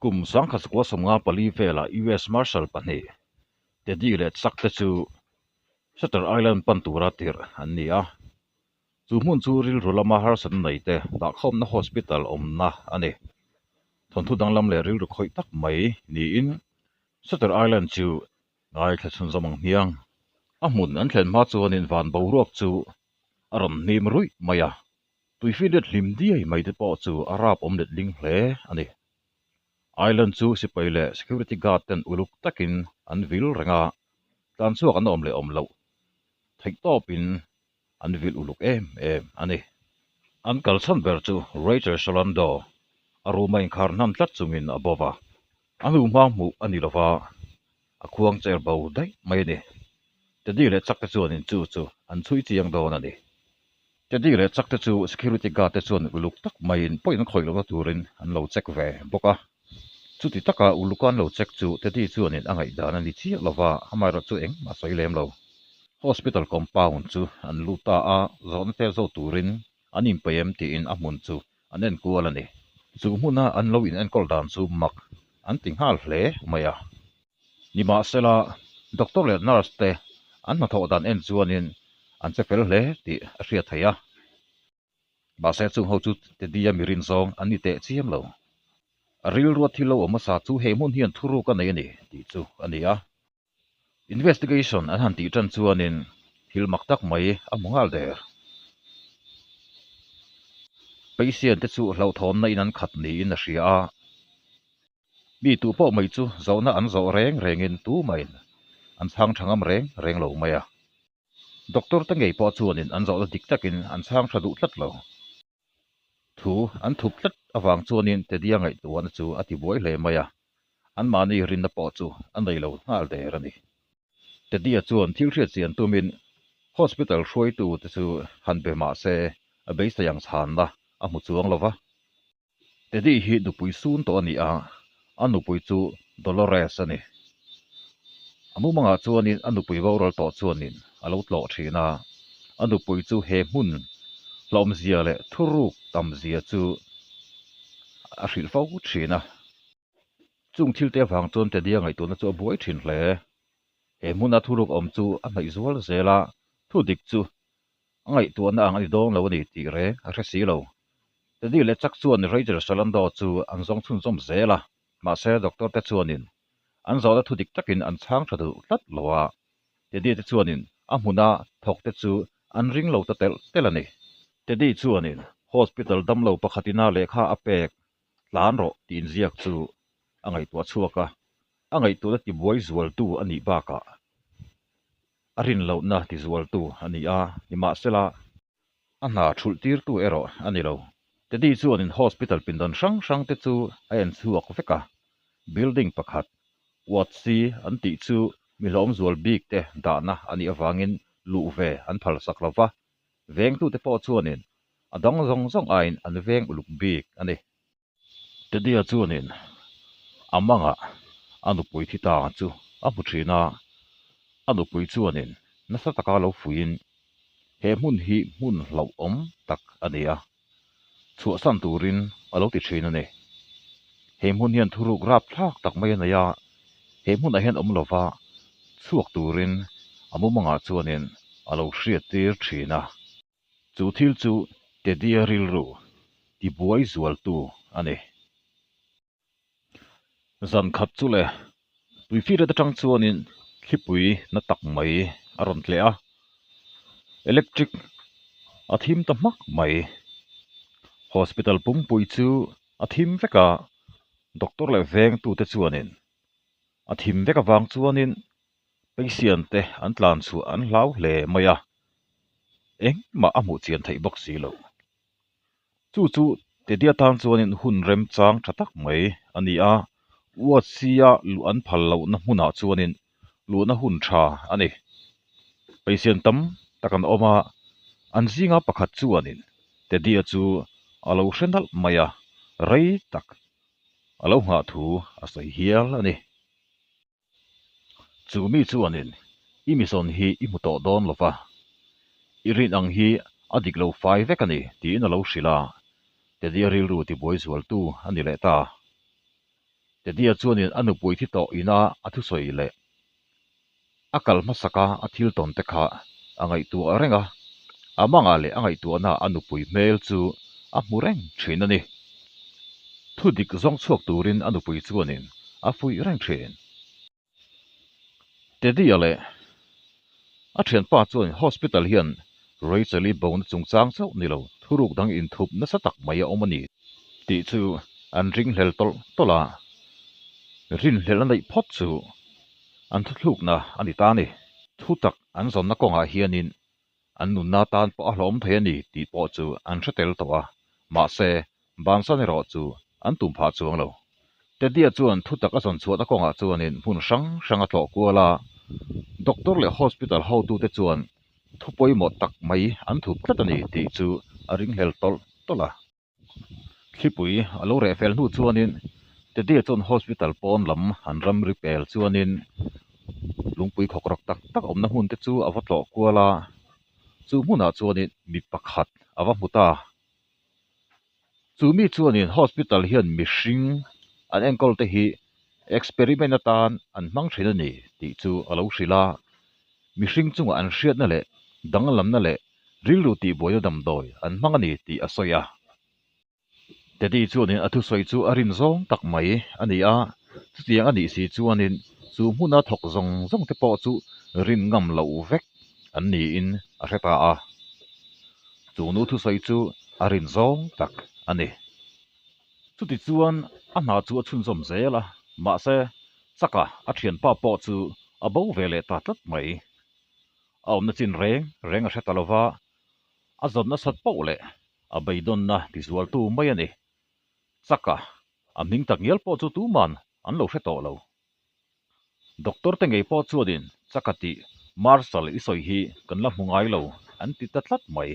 Kum 1954 velah US Marshal pahnih, Teddy leh Chuck te chu Shutter Island pan tura tirh an ni a. Chu hmun chu rilru lama harsatna nei te dahkhawmna hospital awmna a ni. Thawnthu danglam leh rilru khawih tak mai niin Shutter Island chu ngaithla chhunzawm ang hmiang. A hmun an thlen hma chuanin van boruak chu a rawn hnim ruih mai a, tuifinriat hlim diai mai te pawh chu a rap awm let ling hle a ni. Island chu sipai leh security guard ten uluk takin an vil reng a, tlanchhuak an awm leh awm loh theih tawpin an vil uluk em em a ni. An kalchhan ber chu Rachel Solando a room a inkhar hnan tlat chungin a bawp a, a hnu hma hmuh a ni lova, a khuang chair bo daih mai a ni. Teddy leh Chuck te chuanin chu chu an chhui chiang dawn a ni. Teddy leh Chuck te chu security guard te chuan uluk tak maiin pawhin an khawih lohna turin an lo check ve bawk a. Chuti taka uluka an lo check chu Teddy chuanin a ngaihdan a ni chiah lova, amaherawh chu engmah a sawi lem lo. Hospital compound chu an lut ta a, zawhna tel zawh turin an inpeih em tiin a hmun chu an enkual a ni. Chu hmuna an lo in enkawl dan chu mak an ti nghal hle mai a. Nimahsela, doctor leh nurse te an hnathawh dan en chuanin an che fel hle tih a hriat theih a. Mahse chung ho chu Teddy-a mi rin zawng an ni teh chiam lo. A rilrua thil lo awm hmasa chu he hmun hian thuruk a nei a ni tih chu a ni a. Investigation an han tih tan chuanin thil mak tak mai a hmu nghal der. Patient te chu hlauhthawnna in an khat niin a hria a. Mi tu pawh mai chu zawhna an zawh reng rengin tumahin an chhang tha ngam reng reng lo mai a. Doctor te ngei pawh chuanin an zawhna dik takin an chhang tha duh tlat lo. Thu an thup tlat avang chuanin Teddy-a ngaihtuahna chu a ti buai hle mai a, anmahni rinna pawh chu a nei lo nghal der a ni. Teddy-a chuan thil hriat chian tumin hospital hruaitu te chu han be mah se a beisei ang chhanna a hmu chuang lo va. Teddy hi nupui sun tawh a ni a, a nupui chu Dolores a ni. A mumangah chuanin a nupui boral tawh chuanin a lo tlawh thin a, a nupui chu he hmun hlawmzia leh thuruk tamzia chu a hrilh fo thin a. Chung thilte avang chuan Teddy-a ngaihtuahna chu a buai thin hle. He hmuna thuruk awm chu a hnaih zual zel a, thudik chu A ngaihtuahna ang a ni dawn lo a ni tih reng a hre si lo. Teddy leh Chuck chuan Rachel Solando chu an zawng chhunzawm zel a, mahse doctor te chuanin an zawhna thu dik takin an chhang tha duh tlat lo a, Teddy te chuanin a hmuna thawk te chu an ring lo ta telh telh a ni. Teddy chuanin hospital damlo pakhatina lehkha a pek tlan rawh tih inziak chu a ngaihtuah chhuak a, a ngaihtuahna tibuai zualtu a nih bakah A rin lohna tizualtu a ni a, nimahsela a hna thulh tirtu erawh a ni lo. Teddy chuanin hospital pindan hrang hrang te chu a en chhuak vek a, building pakhat, Ward C an tih chu mi hlawmzual bik te dahna a nih avangin luh ve an phalsak lo va, vengtute pawh chuanin a dang zawng zawng aiin an veng uluk bik a ni. Teddy-a chuanin a mangah a nupui thi ta chu a hmu thin a, a nupui chuanin nasa taka lo fuiin he hmun hi hmun hlauhawm tak a ni a, chhuahsan turin a lo ti thin a ni. He hmun hian thuruk rapthlak tak mai a nei a, he hmunah hian awm lova chhuak turin a mumangah chuanin a lo hriattir thin a. Chu thil chu Teddy-a rilru tibuai zualtu a ni. Zan khat chu le tuifiret atang chuanin thlipui na tak mai a rawn tleh a, electric a thim ta hmak mai. Hospital pumpui chu a thim vek a, doctor leh vengtute chuanin a thim vek avang chuanin Patient te an tlan chhuah an hlau hle mai a, engmah a hmuh chian theih bawk si lo. Chu chu Teddy atan chuanin hun remchang tha tak mai a ni a, Uatsia luh an phal lohna hmunah chuanin luhna hun tha a ni. Patient tam tak an awm a, an zinga pakhat chuanin Teddy-a chu a lo hre nalh mai a, rei tak a lo nghah thu a sawi hial a ni. Chu mi chuanin i mizawn hi i hmu tawh dawn lo va, i rin ang hi a dik lo fai vek a ni tiin a lo hrilh a, Teddy-a rilru tibuai zualtu a ni leh ta. Teddy-a chuanin a nupui thi tawh ina a thusawi leh a kal hmasaka a thil tawn te kha a ngaihtuah reng a, a mangah leh a ngaihtuahna a nupui hmel chu a hmu reng thin a ni. Thu dik zawng chhuak turin a nupui chuanin a fuih reng thin. Teddy-a leh a thianpa chuan hospital hian Rachel-i bona chungchang chauh ni lo, thuruk dang inthup nasa tak mai a awm a ni tih chu an ringhlel tawlh tawlh a, rinhlelh a neih phawt chu an thuthlukna a ni ta a ni. Thu tak an zawnna kawngah hianin an nunna tan pawh a hlawm thei a ni tih pawh chu an hre tel tawh a, mahse, bansan erawh chu an tum phah chuang lo. Teddy-a chuan thutak a zawn chhuahna kawngah chuanin hmun hrang hrang a tlawh kual a, doctor leh hospital hotute chuan thu pawimawh tak mai an thup tlat a ni tih chu a ringhlel tawlh tawlh a. Thlipui a lo reh fel hnu chuanin Teddy-a chuan hospital pawn lam an ramri pel chuanin lungpui khawk rawk tak tak awmna hmun te chu a va tlawh kual a, chu hmunah chuanin mi pakhat a va hmu ta. Chu mi chuanin hospital hian mihring an enkawl te hi experiment atan an hmang thin a ni tih chu a lo hrilh a, mihring chungah an hriatna leh danglamna leh rilru tihbuaina damdawi an hmang a ni tih a sawi a. Teddy chuanin a thusawi chu a rin zawng tak mai a ni a, chutiang a nih si chuanin chu hmuna thawk zawng zawng te pawh chu rin ngam loh vek an niin a hre ta a. Chu nu thusawi chu a rin zawng tak a ni. Chutichuan a hna chu a chhunzawm zel a, mahse chaka a thianpa pawh chu a bo ve leh ta tlat mai. A awmna chin reng reng a hre ta lo va, a zawt nasat poh leh a beidawnna tizualtu mai a ni. Chaka a hming tak ngial pawh chu tuman an lo hre tawh lo. Doctor te ngei pawh chuanin chaka tih Marshal i sawi hi kan la hmu ngai lo an ti ta tlat mai.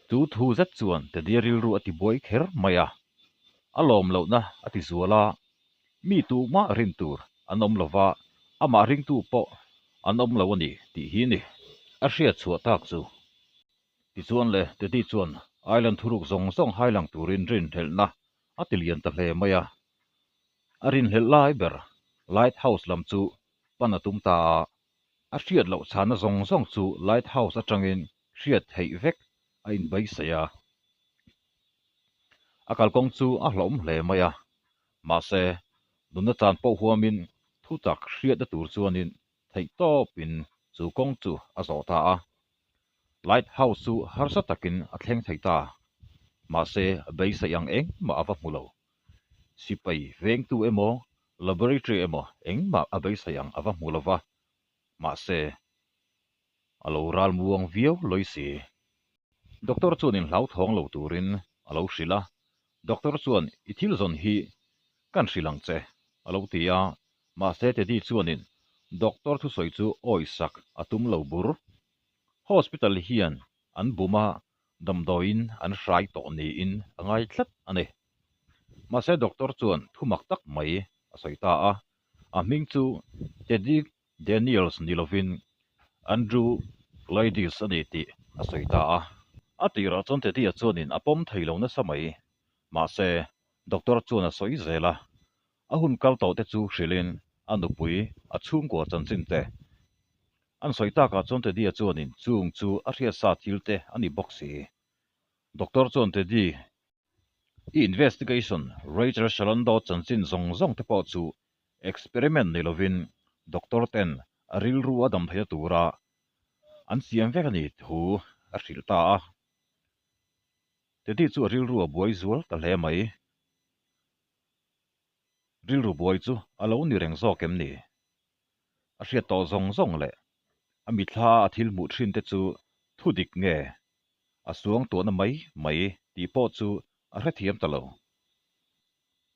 Chu thu zet chuan Teddy rilru a ti buai kher mai a, a lawm lohna a ti zual a, mi tumah rin tur an awm lo va, amah ringtu pawh an awm lo a ni tih hi ni. A hriat chhuah tak chu. Tichuan le, Teddy chuan Island thuruk zawng zawng hailang turin rinhlelhna a ti lian ta hle mai a. A rinhlelh lai ber Lighthouse lam chu pan a tum ta a. A hriat loh chhana zawng zawng chu Lighthouse atangin hriat theih vek a inbaisei a. A kalkawng chu a hlauhawm hle mai a, mahse nunna chan pawh huamin thutak hriatna tur chuanin theih tawpin chu kawng chu a zawh ta a. Lighthouse chu harsa takin a thleng thei ta, mahse beisei ang engmah a va hmu lo. Sipai vengtu emaw, laboratory emaw engmah a beisei ang a va hmu lo va, mahse a lo ral muang viau lawi si. Doctor chuan inhlauthawng lo turin a lo hrilh a, Doctor chuan i thil zawn hi kan hrilh ang che a lo ti a, mahse Teddy chuanin Doctor thusawi chu awisak a tum lo bur. Hospital hian an bum a, damdawiin an hrai tawh niin a ngai tlat a ni. Mahse doctor chuan thu mak tak mai a sawi ta a, a hming chu Teddy Daniels ni lovin Andrew Gladys a ni tih a sawi ta a. A tirah chuan Teddy-a chuanin a pawm thei lo nasa mai. Mahse doctor chuan a sawi zel a, a hun kal tawh te chu hrilhin a nupui a chhungkua chanchin te an sawi takah chuan Teddy-a chuanin chung chu a hriatsa thil te a ni bawk si. Doctor chuan Teddy I investigation Rachel Shalando chanchin zawng zawng te pawh chu experiment nei lovin doctor ten a rilru a dam theihna tura an siam vek a ni thu a hrilh ta a. Teddy chu a rilru a buai zual ta hle mai. Rilru buai chu a lo ni reng zawk em ni? A hriat tawh zawng zawng leh a mithla a thil hmuh thin te chu thu dik nge a suang tuahna mai mai tih pawh chu a hrethiam ta lo.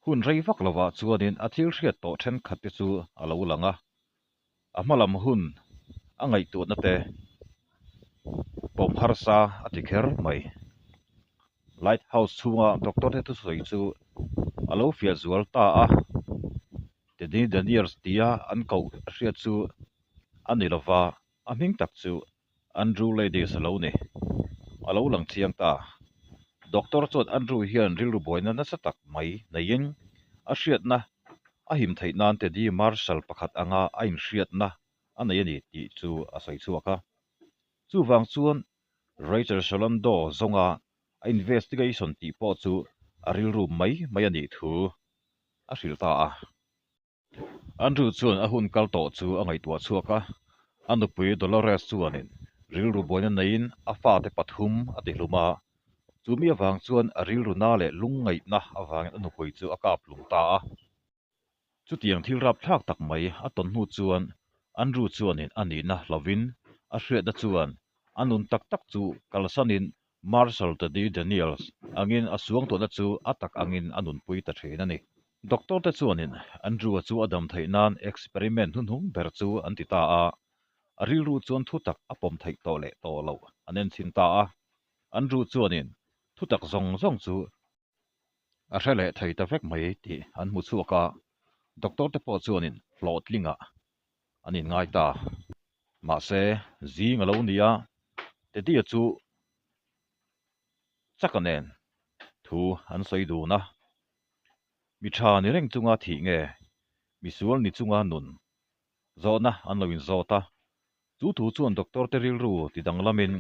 Hun rei vak lovah chuanin a thil hriat tawh thenkhat te chu a lo lang a, a hma lam hun a ngaihtuahna te pawm harsa a ti kher mai. Lighthouse chhunga doctor te thusawi chu a lo fiah zual ta a, Teddy Daniels tia an koh hriat chu a ni lova, a hming tak chu Andrew Ladies a lo ni. A lo lang chiang ta. Doctor chuan Andrew hian rilru buaina nasa tak mai neiin A hriatna a him theih nan Teddy Marshall pakhat anga a inhriatna a nei a ni tih chu a sawi chhuak a. Chuvang chuan Rachel Solando zawnga a investigation tih pawh chu a rilru mai mai a nih thu a hrilh ta a. Andrew chuan a hun kal tawh chu a ngaihtuah chhuak a, a nupui Dolores chuanin rilru buaina neiin a fate pathum a ti hlum a, chu mi avang chuan a rilru na leh lungngaihna avangin a nupui chu a kap hlum ta a. Chutiang thil rapthlak tak mai a tawn hnu chuan Andrew chuanin a nihna hlovin a hriatna chuan a nun tak tak chu kalsanin Marshal Teddy Daniels angin a suangtuahna chu a tak angin a nunpui ta thin a ni. Doctor te chuanin Andrew-a chu a dam theih nan experiment hnuhnung ber chu an ti ta a, a rilru chuan thutak a pawm theih tawh leh tawh loh an enchhin ta a. Andrew chuanin thutak zawng zawng chu a hre leh thei ta vek mai tih an hmu chhuak a, doctor te pawh chuanin hlawhtlingah an inngai ta. Mahse, zing a lo ni a, Teddy-a chu chaka nen thu an sawi dun a. Mi tha ni reng chunga thih nge, misual ni chunga nun zawhna an lo inzawt a. Chu thu chuan doctor te rilru ti danglamin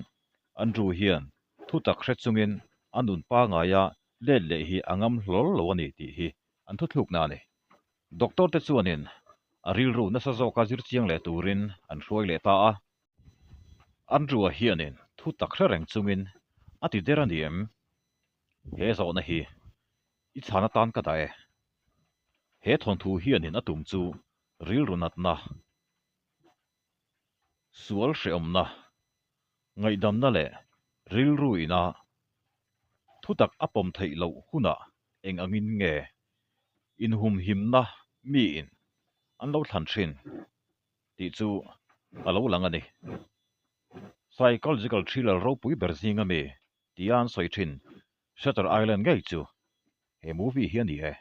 Andrew hian thutak hre chungin a nun pangaia let leh hi a ngam hlawl lo a ni tih hi an thuthlukna a ni. Doctor te chuanin a rilru nasa zawka zir chiang leh turin an hruai leh ta a. Andrew-a hianin thu tak hre reng chungin a ti der a ni em? He zawhna hi i chhan atan ka dah e. He thawnthu hianin a tum chu rilru natna, sual hrehawmna, ngaihdamna leh rilru ina thutak a pawm theih loh hunah eng angin nge inhumhimna miin an lo thlan thin tih chu a lo lang a ni. Psychological thriller ropui ber zinga mi tia an sawi thin Shutter Island ngei chu he movie hi a ni e.